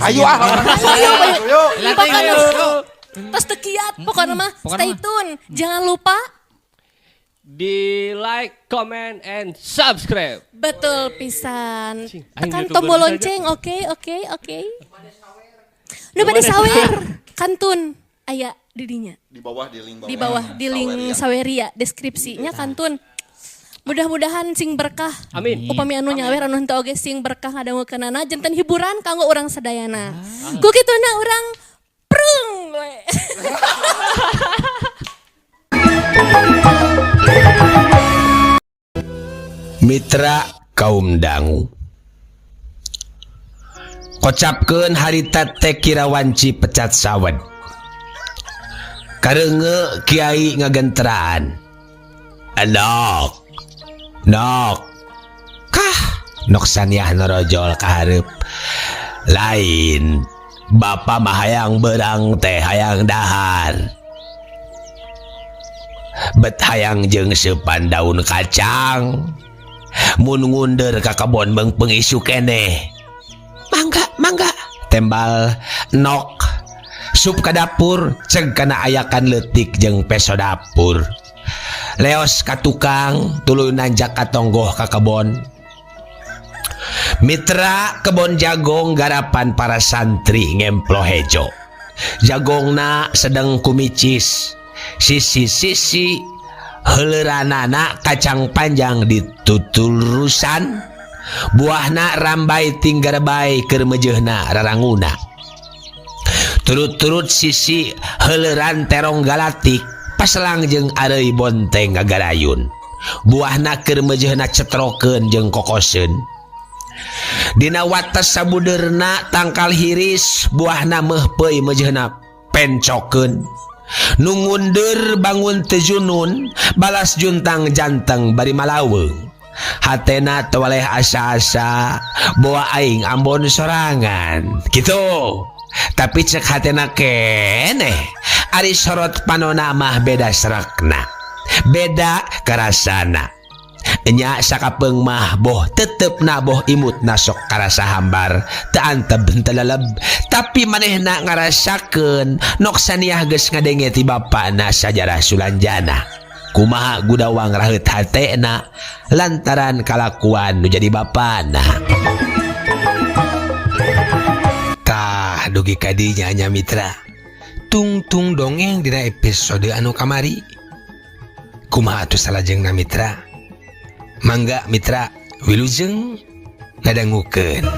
Ayo ah. Ayo, ayo. Ayo. Pokoknya tos teu kiat pokoknya mah stay tune. Jangan lupa Di like, comment, and subscribe. Betul pisan. Cing, aing Tekan YouTuber tombol saja. lonceng, oke, oke, oke. Nu bade sawer, kantun aya di dinya. Di bawah di link bawah. Di bawah di link Saweria. Saweria deskripsinya kantun. Mudah-mudahan sing berkah. Amin. Upami anu nyawer anu henteu oge sing berkah ngadangukeunana janten hiburan kanggo urang sadayana. Ku kituna urang prung we. Mitra kaum dangu kocapkeun harita teh kira wanci pecat sawed kareunge kiai ngagenteraan Nok Nok kah Nok Saniah norojol ka hareup lain Bapa mah hayang berang teh hayang dahar bet hayang jeung seupan daun kacang mun ngundur ka kebon meungpeung isuk keneh mangga mangga tembal Nok sup ka dapur ceg kana ayakan leutik jeung peso dapur leos ka tukang tuluy nanjak ka tonggoh ka kebon mitra kebon jagong garapan para santri ngemplo hejo jagongna sedang kumicis sisi-sisi heuleranana kacang panjang dituturusan buahna rambai tinggar bae keur meujeuhna raranguna turut-turut sisi heuleran terong galatik paselang jeung areuy bonteng ngagarayun buahna keur meujeuhna cetrokeun jeung kokoseun dina wates sabudeurna tangkal hiris buahna meuhpeuy meujeuhna pencokeun nu ngundur bangun teu junun balas juntang janteng bari malaweung hatena tewaleh asa-asa boa aing ambon sorangan kitu tapi cek hatena keneh ari sorot panona mah beda serekna beda karasana nya sakapeung mah boh tetep na boh imut na sok karasa hambar teu antep teu leleb tapi manehna ngarasakeun Nok Saniah geus ngadenge ti bapana sajarah Sulanjana kumaha gudawang raheut hatena lantaran kalakuan nu jadi bapana. Tah dugi ka dinya nya mitra tungtung dongeng dina episode anu kamari kumaha atuh salajengna mitra mangga mitra wilujeng ngadangukeun.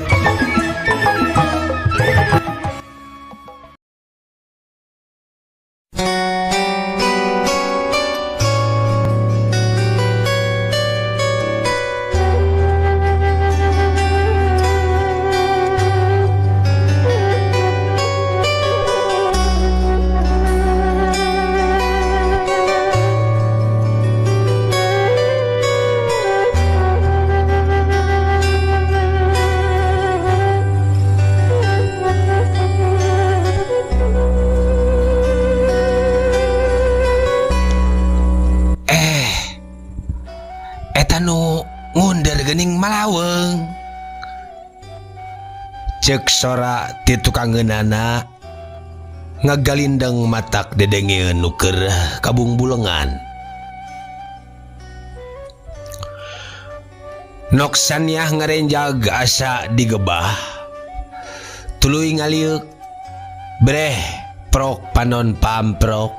Eta nu ngunder geuning malaweung cek sora ti tukangeunana ngagalindeng matak dedengeun nu keur kabungbulengan. Nok Saniah ngarenjag asa digebah tuluy ngaliuk breh prok panon pamprok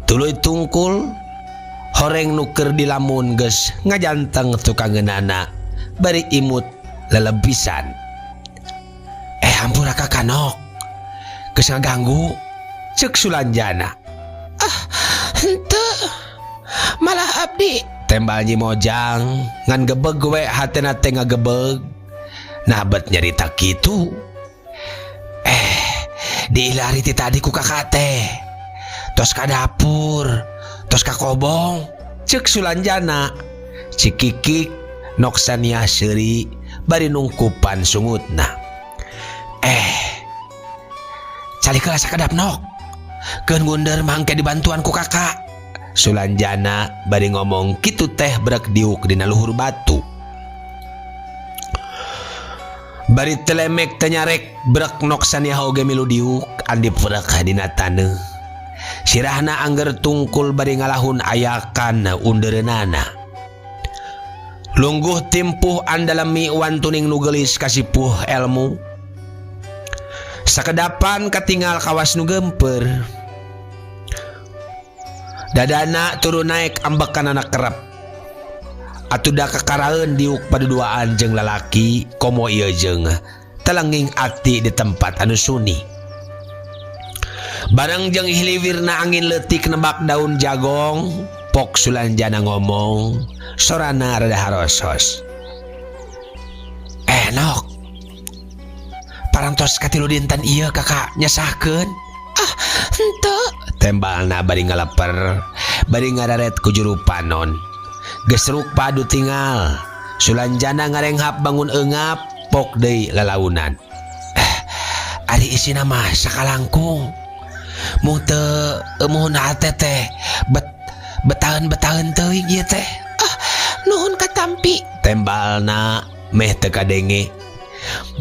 tuluy tungkul horeng nuker dilamun geus ngajanteng tukangeunana bari imut lelebisan. Ampura Kakak Nok geus ngaganggu cek Sulanjana. Ah henteu malah abdi tembal Nyi Mojang ngan gebeg we hatena teh ngagebeg nah bet nyarita kitu. Diilari ti tadi ku kakak teh tos ka dapur tos ka kobong cek Sulanjana. Cikikik Nok Saniah seuri bari nungkupan sungutna. Calik heula sakedap Nok keun ngunder mangke dibantuan ku kakak. Sulanjana bari ngomong kitu teh brek diuk dina luhur batu. Bari telemek tenyarek brek Nok Saniah oge milu diuk andip brek dina taneuh. Sirahna angger tungkul bari ngalahun ayakan undereunana. Lungguh timpuh andalemi wantuning nu geulis kasipuh elmu. Sakedapan katingal kawas nu geumpeur. Dadana turun naek ambekanana kerep. Atuda kakaraeun diuk paduduaan jeung lalaki komo ieu jeung telenging ati di tempat anu suni. Bareng jeung hiliwirna angin leutik nebak daun jagong, Pok Sulanjana ngomong, sorana rada harosos. Nok. Parantos katilu dinten ieu kakak nyesahkeun. Ah, henteu. Tembalna bari ngaleper, bari ngararet ku juru panon. Gesruk padu tinggal. Sulanjana ngarenghap bangun eungap, pok deui lalaunan. Ari isina mah sakalangkung. Mung teu eueuh hate teh bet betaheun-betaheun teuing ieu teh. Ah, nuhun katampi. Tembalna meh teu kadenge.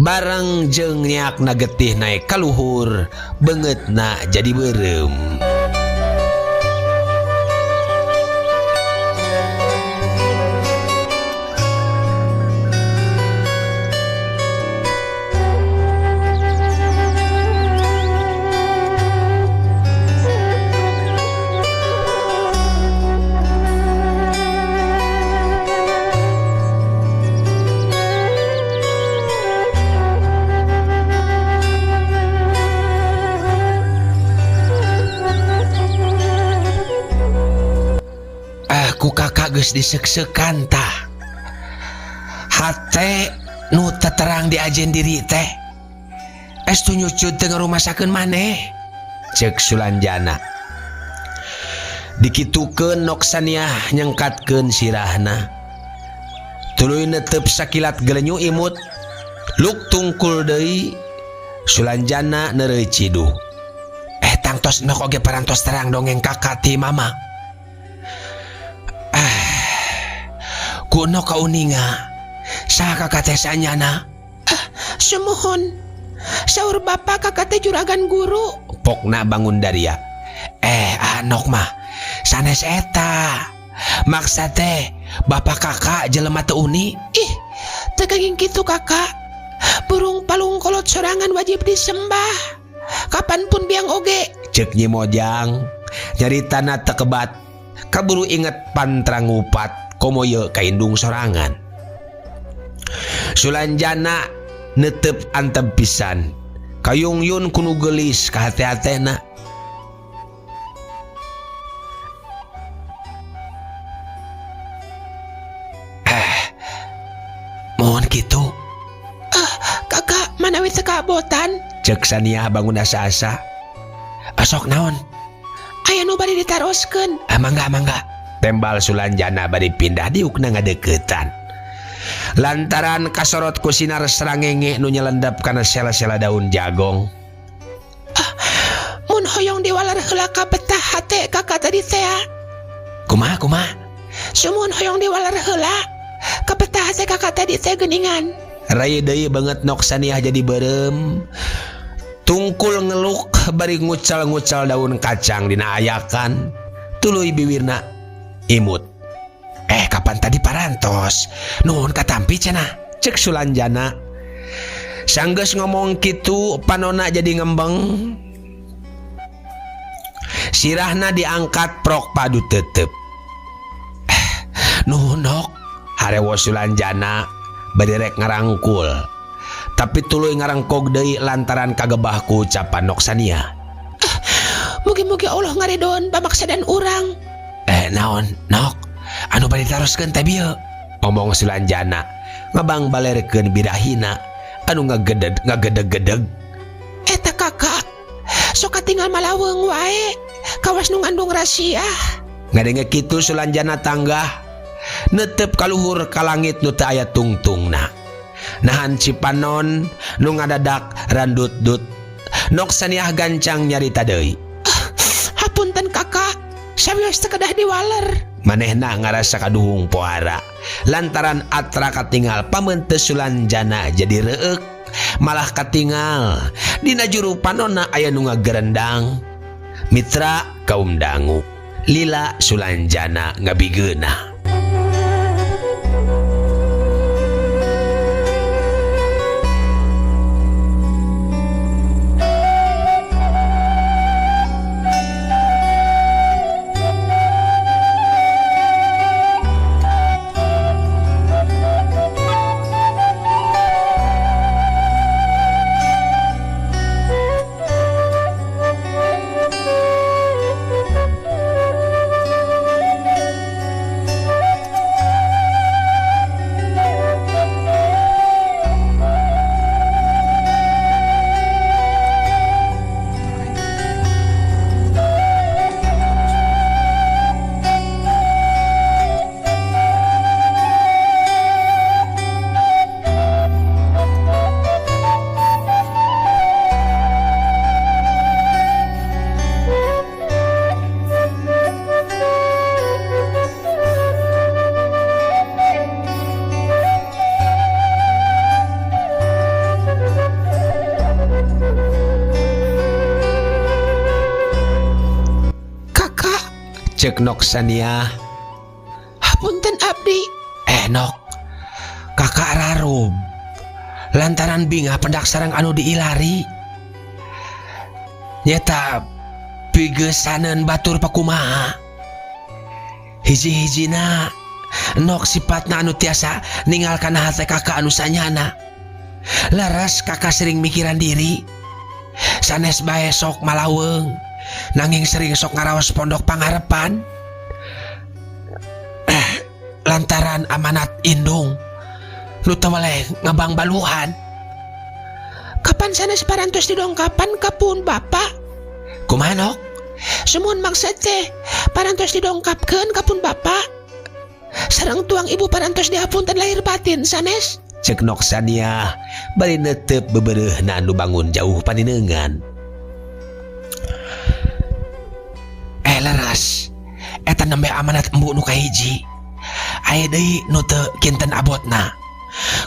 Bareng jeung nyaakna getih naek ka luhur, beungeutna jadi beureum. Ku kakak geus diseuk-seukan tah. Hate nu teterang di ajen diri teh. Estu nyucut teu ngarumasakeun maneh. Ceuk Sulanjana. Dikitukeun Nok Saniah nyengkatkeun sirahna. Tuluy netep sakilat gelenyu imut. Luk tungkul deui Sulanjana neureuy ciduh. Tangtos nok oge parantos terang dongeng kakak ti mama. Kuno kauninga saha kakak teh sanyana? Sumuhun saur bapak kakak teh juragan guru. Pokna bangun daria. Anok mah sanes eta maksa teh bapak kakak jelema teu uni. Ih, teu kenging kitu kakak. Burung palung kolot sorangan wajib disembah kapanpun biang oge. Ceuk Nyi Mojang nyaritana teu kebat kaburu inget pantra ngupat komo ye kaindung sorangan. Sulanjana netep antep pisan. Kayungyun kunu geulis ka hate-hatena. Mohon kitu. Kakak manawi teu kabotan. Ceuk Saniah bangun asa-asa. Asok naon? Aya nu bade ditaroskeun. Mangga mangga. Tembal Sulanjana bari pindah diukna ngadeukeutan. Lantaran kasorot ku sinar serangenge nu nyelendap kana sela-sela daun jagong. Mun hoyong diwalar heula ka betah hate kakak tadi teh. Kumaha kumaha? Sumuhun hoyong diwalar heula ka betah hate kakak tadi teh geuningan. Rai deui banget Nok Saniah jadi beureum. Tungkul ngeluk bari ngucal-ngucal daun kacang dina ayakan. Tuluy biwirna imut. Kapan tadi parantos? Nuhun katampi cenah. Cek Sulanjana. Sanggeus ngomong kitu panona jadi ngembeng. Sirahna diangkat prok padu tetep. Nuhun nok. Harewo Sulanjana bari rek ngarangkul. Tapi tuluy ngarangkog deui lantaran kagebah ku ucapan Nok Saniah. Mugi-mugi Allah ngaridon pamaksadan urang. Naon nok anu bade ditaroskeun teh bieu? Omong Sulanjana ngabang balerkeun birahina anu ngagedeg ngagedeg-gedeg. Eta kakak sok katingal malaweung wae kawas nu ngandung rahasia. Ngadenge kitu Sulanjana tanggah netep kaluhur ka langit nu teu aya tungtungna. Nahan cipanon nu ngadadak randut-dut. Nok Saniah gancang nyarita deui. Hapunten kakak, sawios teu kedah diwaler. Manehna ngarasa kaduhung pohara. Lantaran atra katingal pameunteu Sulanjana jadi reueuk malah katingal dina juru panonna aya nu ngagerendang. Mitra kaum dangu lila Sulanjana ngabigeuna. Cek Nok Sania, hapunten abdi. Nok, kakak rarub lantaran bingah pendak sarang anu diilari nyeta pigesaneun batur pakumaha. Hiji-hijina Nok sifatna anu tiasa ninggalkan hate kakak anu sanyana. Leres kakak sering mikiran diri sanes bae sok malaweung nanging sering sok ngaraos pondok pangarepan lantaran amanat indung nu teu weleh ngabang baluhan. Kapan sanes parantos didongkapan ka pun bapak? Kumaha Nok? Sumuhun maksud teh parantos didongkapkeun ka pun bapak. Sareng tuang ibu parantos dihapunten lahir batin sanes. Cek Nok Sania bari netep bebereuhna nu bangun jauh paninengan. Leras eta nembe amanat embu nu kahiji. Aya deui nu teu kinten abotna.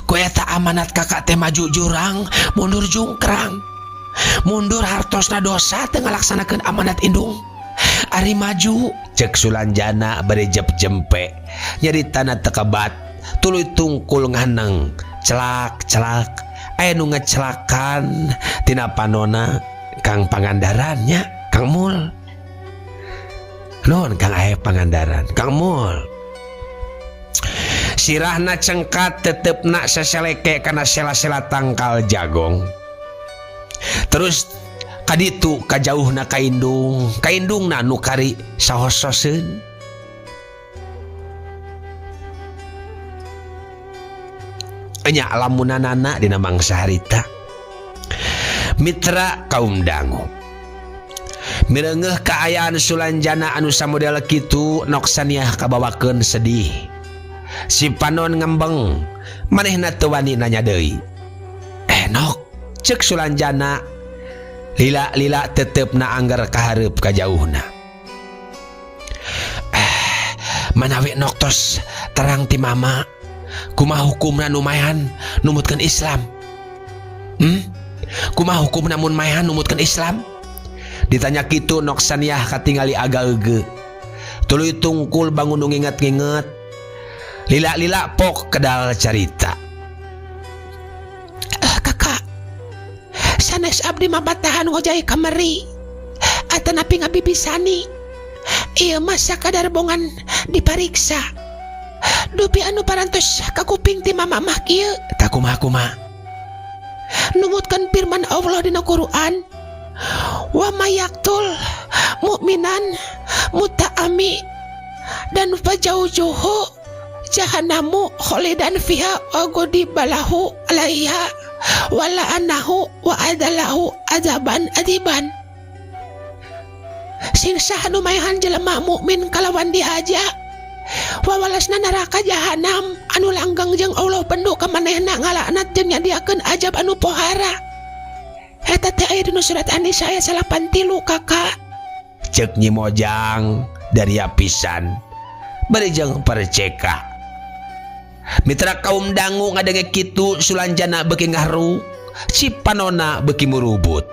Ku eta amanat kakak teh maju jurang mundur jungkrang. Mundur hartosna dosa teu ngalaksanakeun amanat indung. Ari maju cek Sulanjana bari jep jempe nyaritana teu kebat tuluy tungkul nganeng celak celak aya nu ngecelakan tina panona Kang Pangandarannya Kang Mul. Nuhun Kang Aep Pangandaran Kang Mul. Sirahna cengkat tetepna seseleke kana sela-sela tangkal jagong. Terus kaditu kajauhna kaindung, kaindungna nu kari sahososeun. Nya lamunanana dina mangsa harita. Mitra kaum dangu mireungeuh kaayaan Sulanjana anu samodel kitu Nok Saniah kabawakeun sedih. Si panon ngembeng manehna teu wani nanya deui. Nok, cek Sulanjana lila-lila tetepna anggar kahareup kajauhna. Manawi Nok tos terang ti mama kumaha hukumna nu maehan numutkeun Islam? Kumaha hukumna mun maehan numutkeun Islam? Ditanya kitu Nok Saniah katingali aga-euge. Tuluy tungkul bangun nu nginget-nginget. Lila-lila pok kedal carita. Kakak, sanes abdi mah batahan ngojay kamari atanapi ngabibisani. Ieu mah sakadar bongan dipariksa. Dupi anu parantos kakuping ti mama mah kieu. Tah kumaha kumaha? Numutkeun firman Allah dina Quran. Wa mayaktul mukminan muta'ami dan fajaujuhu jahannamu khalidan fiha wa ghadibalahu alaiha wa la'anahu wa adalahu azaban adiban. Sing saha nu maehan jelema mukmin kalawan dihaja wawalasna neraka jahanam anu langgeng jeung Allah bendu ka manehna ngalaknat jeung nyadiakeun ajab anu pohara. Eta teh aya dina surat An-Nisa ayat 83 kakak. Cek Nyi Mojang dari pisan bari jeung perceka. Mitra kaum dangu ngadenge kitu Sulanjana beuki ngahruk, Cipanona beuki murubut.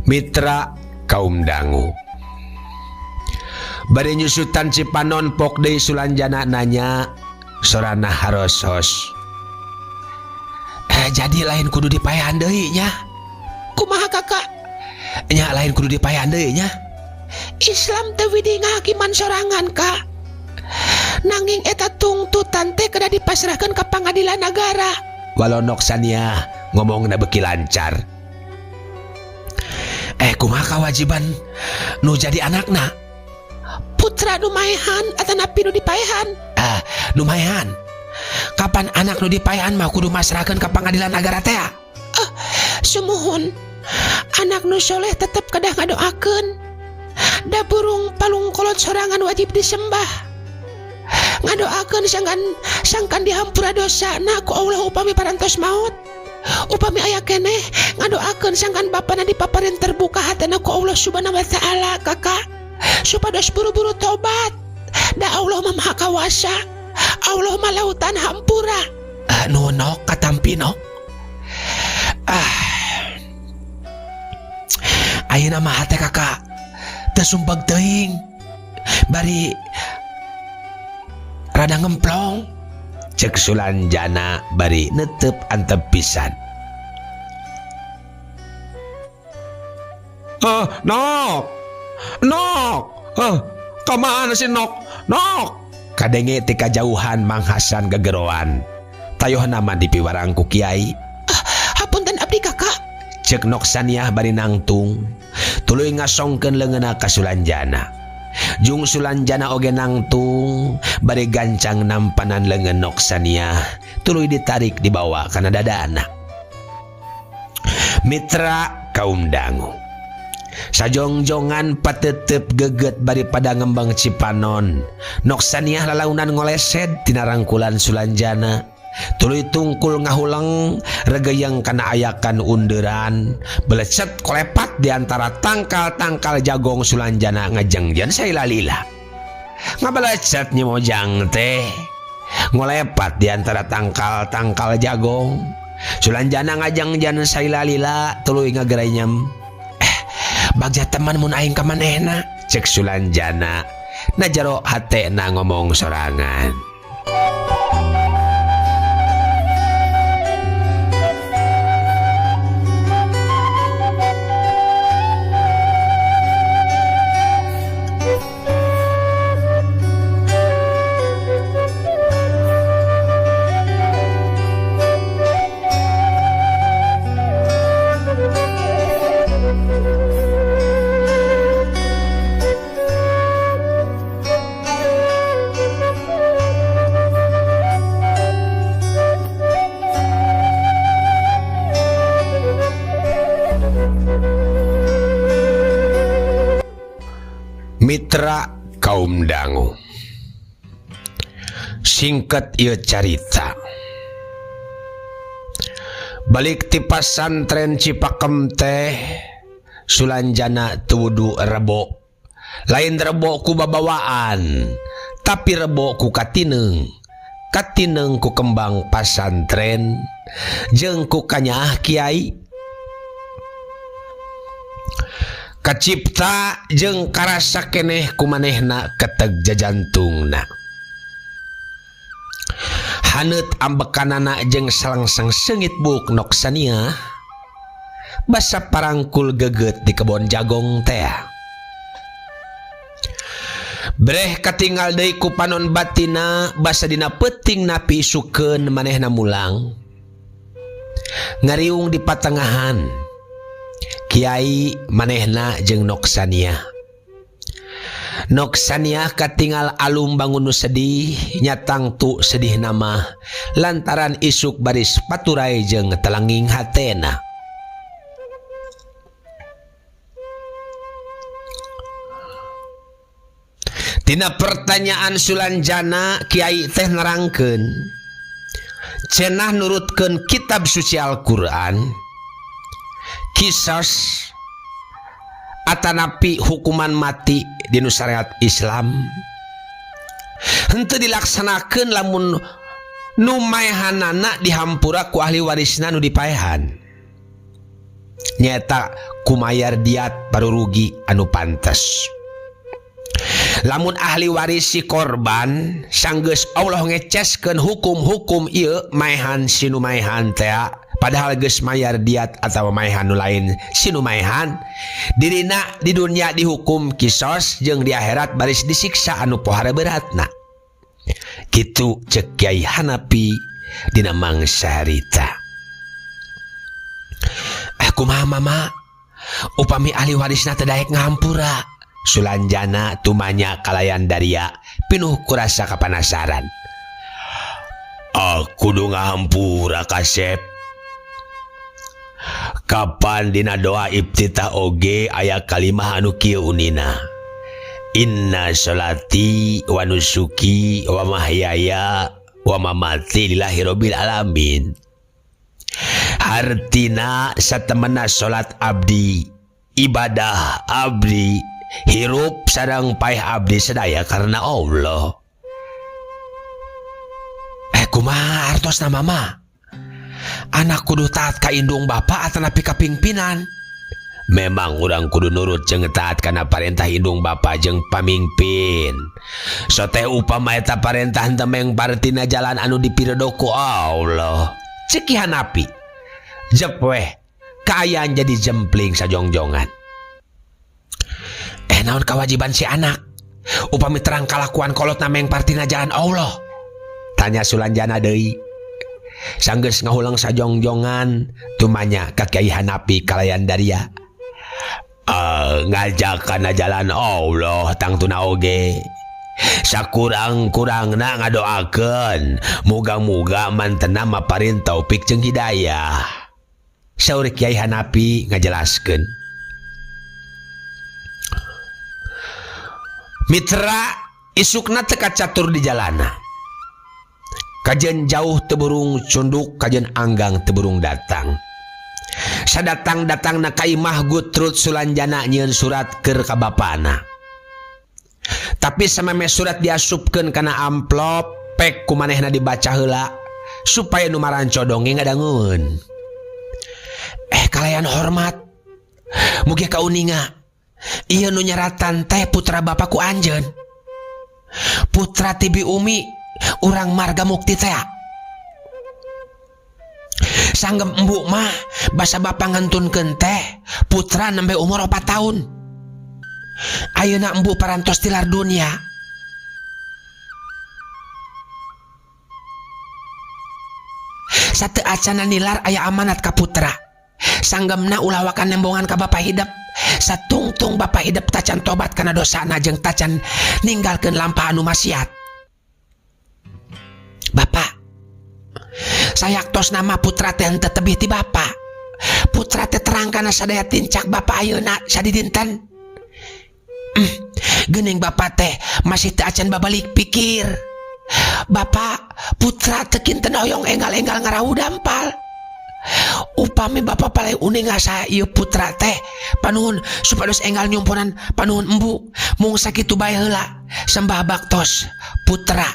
Mitra kaum dangu. Bari nyusutan Cipanon pok deui Sulanjana nanya sorana harosos. Jadi lain kudu dipaehan deui nya. Kumaha kakak? Nya lain kudu dipaehan deui nya. Islam teu widi ngahakiman sorangan kak. Nanging eta tungtutan teh kedah dipasrahkeun ka pangadilan nagara. Walau Nok Sania ngomongna beuki lancar. Kumaha kawajiban nu jadi anakna? Putra nu maehan atanapi nu dipaehan? Nu maehan. Kapan anak nu dipaehan mah kudu masrahkeun ka pangadilan nagara teh? Sumuhun. Anak nu soleh tetep kedah ngadoakeun. Da burung palung kolot sorangan wajib disembah. Ngadoakeun sangkan dihampura dosana ku Allah upami parantos maut. Upami aya keneh ngadoakeun sangkan bapana dipaparin terbuka hatena ku Allah Subhanahu wa taala kakak, supados buru-buru tobat. Da Allah mah maha kawasa, Allah mah lautan hampura. Nu nok katampi nok. Ayeuna mah hate kakak teu sumpeg teuing, bari rada ngemplong. Cek Sulanjana bari netep antep pisan. Nok, Nok, kamana sih Nok, Nok? Kadenge ti kajauhan Mang Hasan gegeroan. Tayoh nama dipiwarang ku kiai. Hapunten abdi kakak. Cek Nok Saniah bari nangtung. Tuluy ngasongkeun leungeunna ka Sulanjana. Jung Sulanjana oge nangtung bari gancang nampanan leungeun Nok Saniah, tuluy ditarik dibawa kana dadana. Mitra kaum dangu. Sajongjongan patetep geget bari pada ngembang Cipanon. Nok Saniah lalaunan ngolesed tina rangkulan Sulanjana. Tuluy tungkul ngahuleng regeyeng kana ayakan underan, belecet kolepat di antara tangkal-tangkal jagong Sulanjana ngejengjen saila-lila. Ngabelecet Nyi Mojang teh ngolepat di antara tangkal-tangkal jagong. Sulanjana ngajengjen saila-lila tuluy ngagerai nyem. Bagja teman mun aing ka manehna, cek Sulanjana. Najaro hatena ngomong sorangan. Mitra kaum dangu. Singkat ieu carita. Balik ti pasantren Cipakem teh Sulanjana teu wudu rebo. Lain rebo ku babawaan, tapi rebo ku katineung. Katineng ku kembang pasantren jeung ku kanyaah kiai. Kacipta jeung karasa keneh ku manehna keteg jajantungna. Haneut ambekanana jeung salangsang seungit buuk Noksania basa parangkul geget di kebon jagong tea. Breh katinggal deui ku panon batina basa dina peuting napi isukeun manehna mulang. Ngariung di patengahan Kiai manehna jeung Noksania. Noksania katinggal alum bangun nu sedih nyatang tu sedih nama lantaran isuk baris paturai jeung telenging hatena. Tina pertanyaan Sulanjana Kiai teh nerangkeun cenah nurutkeun kitab suci Al-Qur'an kisos atanapi hukuman mati di nu syariat Islam henteu dilaksanakeun lamun nu maehanana dihampura ku ahli warisna nu dipaehan nyaeta kumayar diat baru rugi anu pantes. Lamun ahli waris si korban sanggeus Allah ngeceskeun hukum-hukum ieu maehan si nu maehan tea padahal geus mayar diat atawa maehan nu lain si nu maehan dirina di dunia dihukum kisos jeung di akhirat baris disiksa anu pohara beratna. Kitu ceuk Kiai Hanapi dina mangsa harita. Kumaha mama upami ahli warisna teu daek ngahampura? Sulanjana tumanya kalayan daria pinuh kurasa kapanasaran. Aku kudu ngahampura kasep. Kapan dina doa iftitah oge aya kalimah anu kieu unina. Inna sholati wa nusuki wa mahyaya wa mamati lillahi rabbil alamin. Hartina satemena salat abdi, ibadah abdi, hirup sareng paeh abdi sedaya karena Allah. Kumaha artosna mama? Anak kudu taat ka indung bapa atanapi ka pingpinan? Memang urang kudu nurut jeung taat kana parentah indung bapa jeung pamingpin. Soteh upama eta parentah henteu meng partina jalan anu dipiredo ku Allah. Ceuk Ki Hanapi. Jep weh, kaayaan jadi jempling sajongjongan. Naon kewajiban si anak? Upami terang kalakuan kolotna meng partina jalan Allah. Tanya Sulanjana deui. Sanggeus ngahulang sajongjongan tumanya ka Kiai Hanapi kalayan daria. Ngajak kana jalan Allah tangtuna oge. Sakurang-kurangna ngadoakeun muga-muga mantena maparin taufik jeung hidayah. Saur Kiai Hanapi ngajelaskeun. Mitra isukna teu kacatur di jalana. Kajen jauh teu burung cunduk, kajen anggang teu burung datang. Sadatang-datangna ka imah Gutrut Sulanjana nyieun surat keur ka bapana. Tapi sameme surat diasupkeun kana amplop, pek ku manehna dibaca heula supaya nu maranco dongeng ngadangueun. Kalayan hormat. Mugi kauninga. Ieu nu nyaratan teh putra bapa ku anjeun. Putra ti Bi Umi urang marga mukti teh. Sanggem embu mah basa bapa ngantunkeun teh putra nembe umur 4 tahun. Ayeuna embu parantos tilar dunia. Sateu acana nilar aya amanat ka putra. Sanggemna ulah wakan nembongan ka bapa hidep. Satungtung bapa hidep tacan tobat kana dosana jeung tacan ninggalkeun lampah anu maksiat. Bapak, sayaktos nama putra teh henteu tebih ti bapa. Putra teh terang kana sadaya tincak bapa ayeuna sadidinten. Geuning bapa teh masih teu acan babalik pikir. Bapak putra teh kinten hoyong enggal-enggal ngarawu dampal. Upami bapa palai uning ngasa ieu putra teh panuhun supados enggal nyumponan panuhun embu mung sakitu bae heula sembah baktos putra.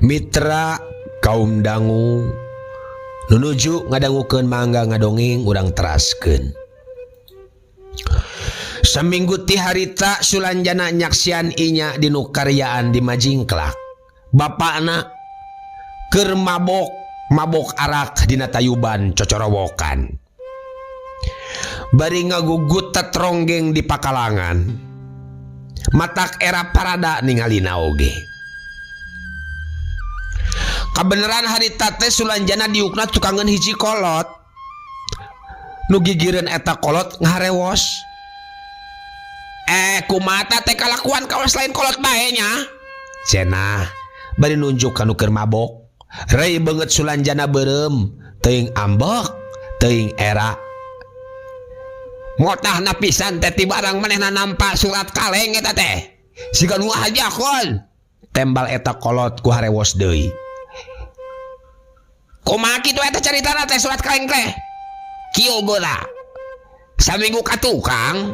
Mitra kaum dangu nunuju ngadangukeun mangga ngadongeng urang teraskeun. Saminggu ti harita Sulanjana nyaksian inya dinu karyaan di Majingklak. Bapakna keur mabok mabok arak dina tayuban cocorowokan. Bari ngagugut tetronggeng di pakalangan. Matak era parada ningalina oge. Kabeneran harita teh Sulanjana diukna tukangeun hiji kolot. Nu gigireun eta kolot ngaharewos. Kumata teh kalakuan kawas lain kolot bae nya. Cenah bari nunjuk ka nu keur mabok. Rei beungeut Sulanjana beureum, teuing ambek, teuing era. Motahna pisan teh ti barang manehna nampa surat kaleng eta teh. Siga nu hajakon. Tembal eta kolot ku harewos deui. Kumaha kitu eta caritana teh surat kaleng teh? Kieu geura. Saminggu ka tukang.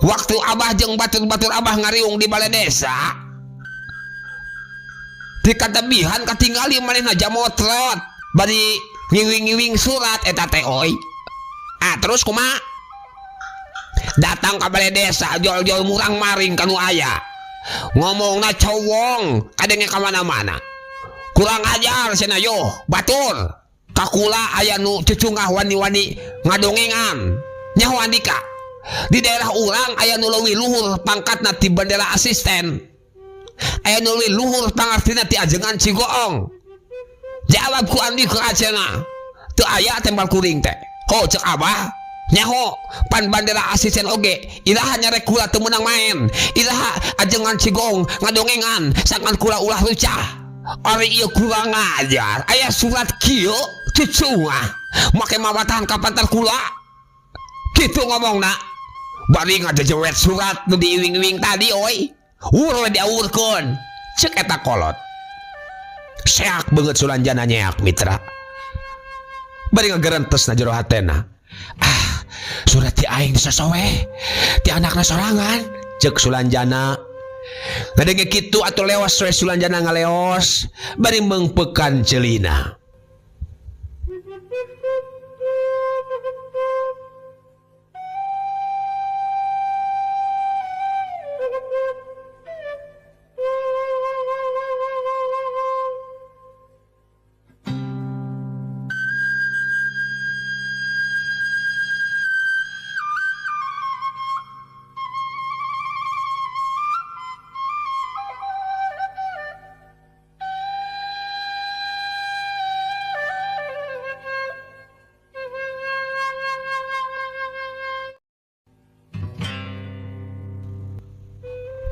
Waktu abah jeung batur-batur abah ngariung di balai desa. Di katebihan katingali manehna jamotrot bari ngiwing-ngiwing surat eta teh oi. Ah terus kumaha? Datang ka balai desa jol-jol murang maring ka nu aya. Ngomongna cowong kadenge ka mana-mana. Kurang ajar cenah yo batur. Kakula aya nu cucungah wani-wani ngadongengan. Nyaho andika. Di daerah urang aya nu leuwih luhur pangkatna ti bendera asisten. Aya nu leuwih luhur pangartina ti ajengan Cigoong. Jawab ku andika cenah. Teu aya tembal kuring teh. Ho cek abah nyaho pan bandera asisten oge iraha nyarek kula teu meunang main. Iraha ajengan Cigoong ngadongengan sangkan kula ulah lucah. Ari ieu kurang ajar aya surat kieu cucungah make mawatahan ka pantar kula. Kitu ngomongna. Bari ngajejewet surat nu diiwing-iwing tadi oi. Ur diawurkeun. Ceuk eta kolot. Seak beungeut Sulanjana nyeak mitra. Bari ngagerentes na jero hatena. Ah, surat ti aing disosowe. Ti anakna sorangan. Ceuk Sulanjana. Ngadenge kitu atuh leos we Sulanjana ngaleos bari meungpeukan ceulina.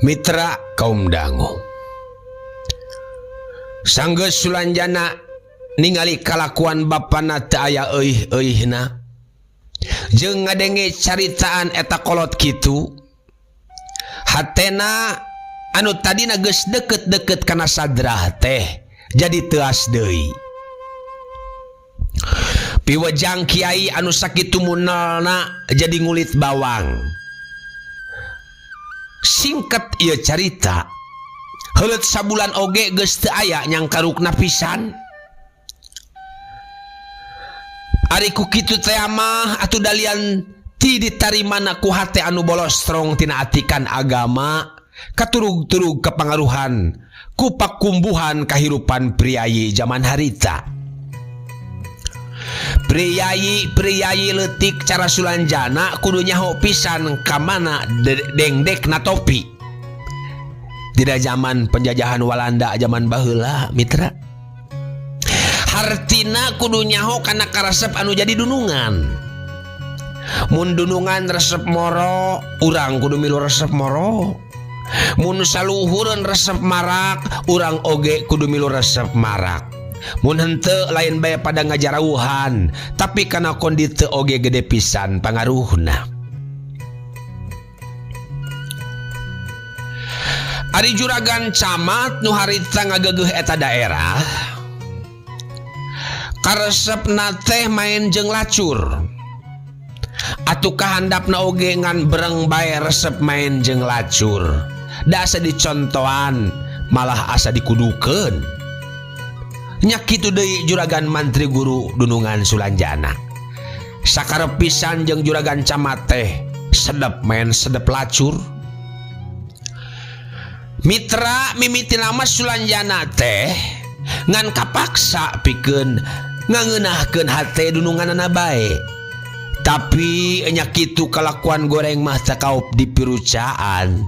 Mitra kaum dangu. Sanggeus Sulanjana ningali kalakuan bapana teu aya euih-euihna. Jeung ngadenge caritaan eta kolot kitu. Hatena anu tadina geus deket-deket kana sadrah teh jadi teuas deui. Piwejang kiai anu sakitu munelna jadi ngulit bawang. Singkat ieu carita, heuleut sabulan oge geus teu aya nyangkarukna pisan. Ari ku kitu teh mah atuh dalian ti ditarimana ku hate anu bolostrong tina atikan agama, katurug-turug kapangaruhan ku pakumbuhan kahirupan priayi zaman harita. Priayi-priayi leutik cara Sulanjana kudu nyaho pisan ka mana dengdekna topi. Tidak zaman penjajahan Walanda zaman baheula mitra. Hartina kudu nyaho kana karesep anu jadi dunungan. Mun dunungan resep moro, urang kudu milu resep moro. Mun saluhureun resep marak, urang oge kudu milu resep marak. Mun henteu lain bae pada ngajarauhan, tapi kana kondite oge gede pisan pangaruhna. Ari juragan camat nu harita ngagegeuh eta daerah, karesepna teh main jeung lacur. Atuh kahandapna oge ngan bereng bae resep main jeung lacur. Da asa dicontoan Malah asa dikudukeun. Nya kitu deui juragan mantri guru dunungan Sulanjana. Sakarep pisan jeung juragan camat teh sedep main sedep lacur. Mitra mimiti nama Sulanjana teh ngan kapaksa pikeun ngangeunahkeun hate dununganana bae. Tapi nya kitu kalakuan goreng mah teu kaop dipirucaan.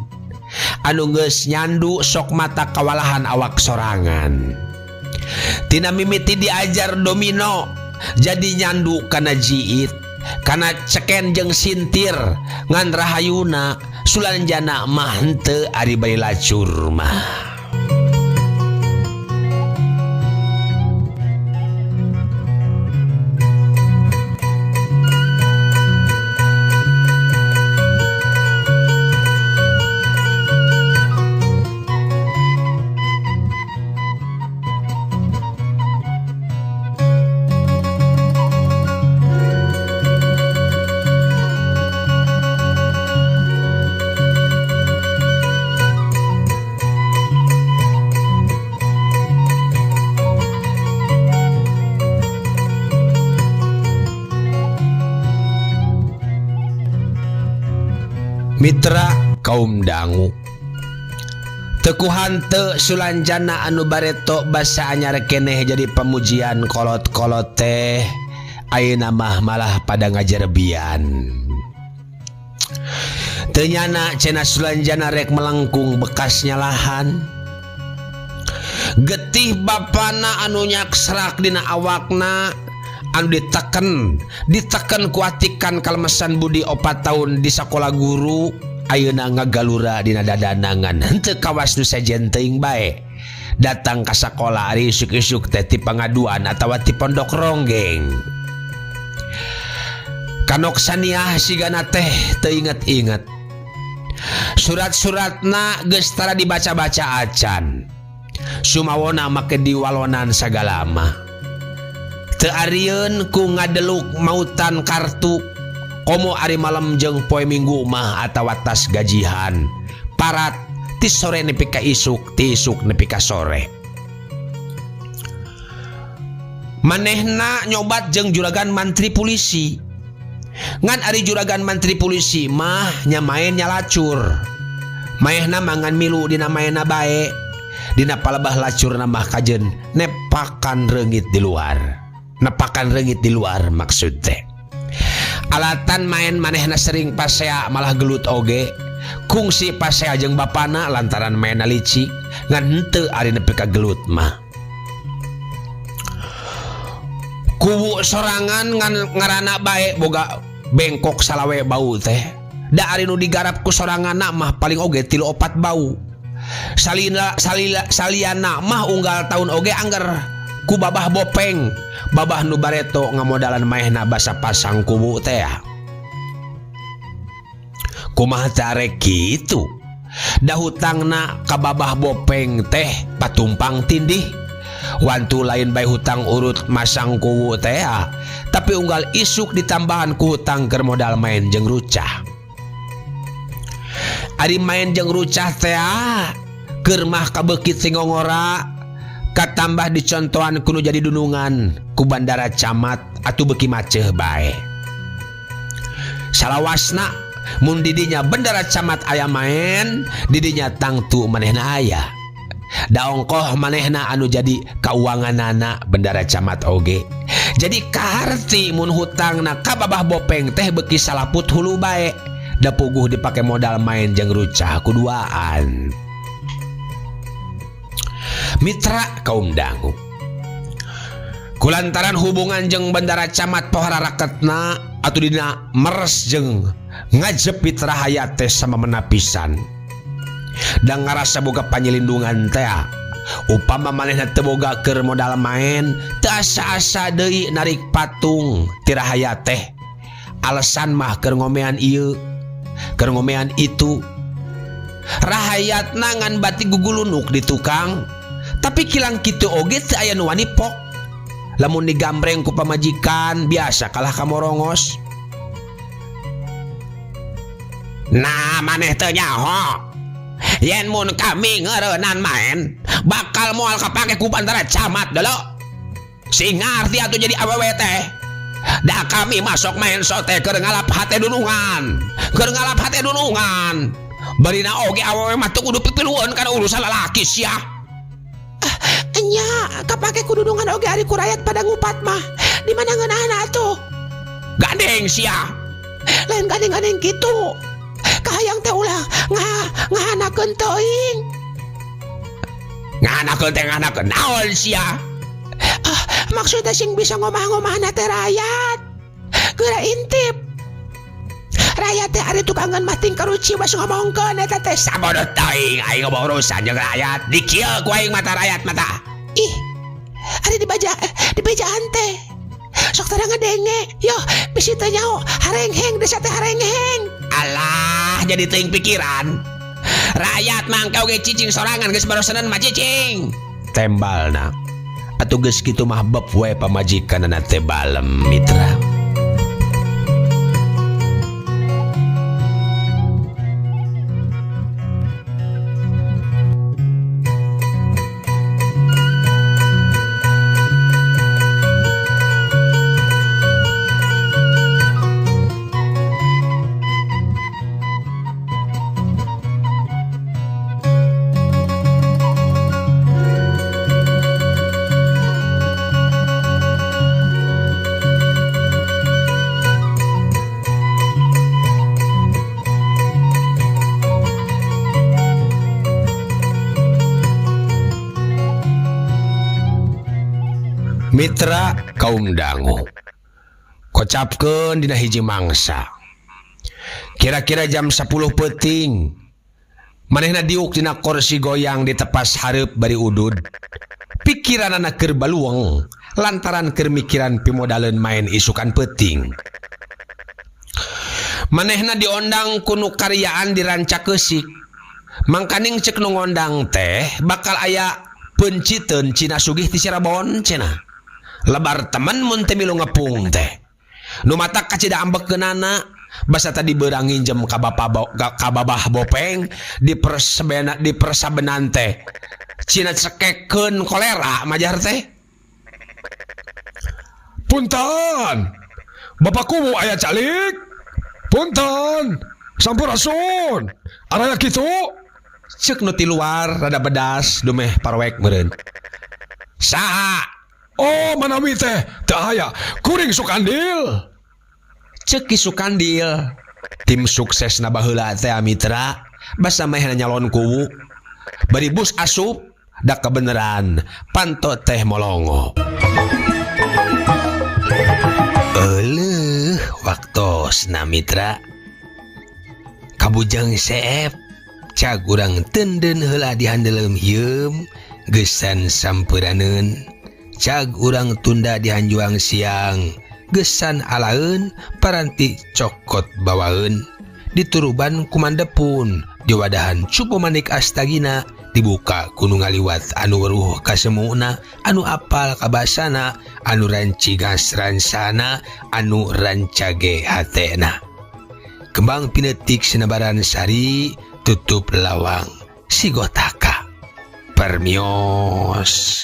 Anu geus nyandu sok mata kawalahan awak sorangan. Tina mimiti diajar domino jadi nyandu kana jiit, kana ceken jeung sintir ngan rahayuna Sulanjana mah henteu ari bari lacur mah. Mitra kaum dangu tekuhan teu Sulanjana anu bareto basa anyar keneh jadi pamujian kolot-kolot teh ayeuna mah malah pada ngajerbian. Teu nyana cenah Sulanjana rek melengkung bekas nyalahan. Getih bapana anu nyaksrak dina awakna anu diteken kuatikan kalemesan budi 4 tahun di sakola guru ayeuna ngagalura dina dadanangan henteu kawas nu sejen teuing bae. Datang ka sakola ari isuk-isuk teh ti pangaduan atawa ti pondok ronggeng. Kanok saniah sigana teh teu inget-inget. Surat-suratna geus tara dibaca-baca acan. Sumawona make diwalonan sagalama. Teu arieun ku ngadeluk mautan kartu komo ari malam jeung poe Minggu mah atawa tas gajihan. Parat ti sore nepi ka isuk, ti isuk nepi ka sore. Manehna nyobat jeung juragan mantri polisi. Ngan ari juragan mantri polisi mah nya main nyalacur. Maehna mangan milu dina maena bae. Dina palebah lacurna mah kajeun nepakan reungit di luar. Nepakan reungit di luar maksud teh. Alatan main manehna sering pasea malah gelut oge. Kungsi pasea jeung bapana lantaran maena licik ngan henteu ari nepi ka gelut mah. Kuwu sorangan ngan ngarana bae boga bengkok salawe bau teh. Da ari nu digarap ku soranganna mah paling oge 3-4 bau. Saliana mah unggal taun oge angger ku babah bopeng. Babah nu bareto ngamodalan maehna basa pasang kuwu teh. Kumaha care kitu? Da hutangna ka babah bopeng teh patumpang tindih. Wantu lain bae hutang urut masang kuwu teh, tapi unggal isuk ditambahan ku hutang keur modal main jeung rucah. Ari main jeung rucah teh keur mah kabeukit singongora katambah dicontohan kudu jadi dunungan ku bandara camat atuh beuki maceuh bae. Salawasna mun didinya bendara camat aya main, didinya tangtu manehna aya. Da ongkoh manehna anu jadi kauanganana bendara camat oge. Jadi kaharti mun hutangna ka babah bopeng teh beuki salaput hulu bae. Da puguh dipake modal main jeung rucah kuduaan. Mitra kaum dangu. Kulantaran hubungan jeung bendara camat pohara raketna atuh dina meres jeung ngajepit rahayat teh sama menapisan. Dan ngarasa boga panyelindungan teh. Upama manehna teu boga keur modal main, teu asa-asa deui narik patung ti rahayat teh. Alasan mah keur ngomean ieu, keur ngomean itu. Rahayatna ngan bati gugulunuk di tukang. Tapi kilang kitu oge teu aya nu wani pok. Lamun digambreng ku pamajikan biasa kalah ka morongos. Nah maneh teu nyaho. Yen mun kami ngeureunan maen bakal moal kapake ku bantara camat dulu. Sing ngarti atuh jadi awewe teh. Da kami masuk main sote keur ngalap hate dunungan. Keur ngalap hate dunungan. Barina oge awewe mah teu kudu pipilueun kana urusan lalaki sia. Nya kapake ku dunungan oge ari ku rakyat pada ngupat mah. Di mana ngeunahna atuh? Gandeng sia. Lain gandeng-gandeng kitu. Kahayang teh ulah ngahanakeun teuing. Ngahanakeun teh ngahanakeun naon sia? Ah, maksudnya sing bisa ngomah-ngomahna teh rakyat. Geura intip. Rakyat teh ari tukangan mah ting karuci bas ngomongkeun eta teh sabodoh teuing aing ngomong urusan jeung rakyat. Dikieu ku aing mata rakyat mata. Ih. Ari dibaja dibejaan teh. Sok tara ngadenge. Yo, bisi teh nyaho harengheng desa teh harengheng. Alah, jadi teuing pikiran. Rakyat mangkau ge cicing sorangan geus barosenan mah cicing. Tembalna. Atuh geus kitu mah beb we pamajikanna teh balem mitra. Mitra kaum dangu kocapkeun dina hiji mangsa. Kira-kira jam 10 peuting manehna diuk dina kursi goyang di tepas hareup bari udud. Pikiranana keur balueng lantaran keur mikiran pimodaleun main isukan peuting. Manehna diondang ku nu karyaan di Rancakeusik. Mangkaning cek nu ngondang teh bakal aya penciteun Cina sugih ti Cirebon cenah. Lebar temen mun teh milu ngepung teh. Nu matak kacida ambekeunana basa tadi beurang nginjem ka bapa ka babah bopeng di persebena di persabenan teh. Cina cekekeun kolera majar teh. Punten. Bapakku mau aya calik. Punten. Sampurasun. Araya kitu. Cek nu ti luar rada bedas dumeh parwek meureun. Saha? Oh manawi teh teu aya kuring Sukandil. Cek Ki Sukandil. Tim sukses na baheula teh mitra basa mehna nyalon kuwu. Bari bus asup da kebeneran panto teh molongo. Euleuh waktosna mitra. Kabujang seep cag urang tenden heula dihandeleum hieum geusan sampuraneun. Cag urang tunda dihanjuang siang gesan alaeun paranti cokot bawaeun dituruban kumandepun diwadahan cupu manik astagina dibuka ku nu ngaliwat anu weruh kasemuna anu apal kabasana anu rancigas ransana anu rancage hatena kembang pinetik sinebaran sari tutup lawang sigotaka permios.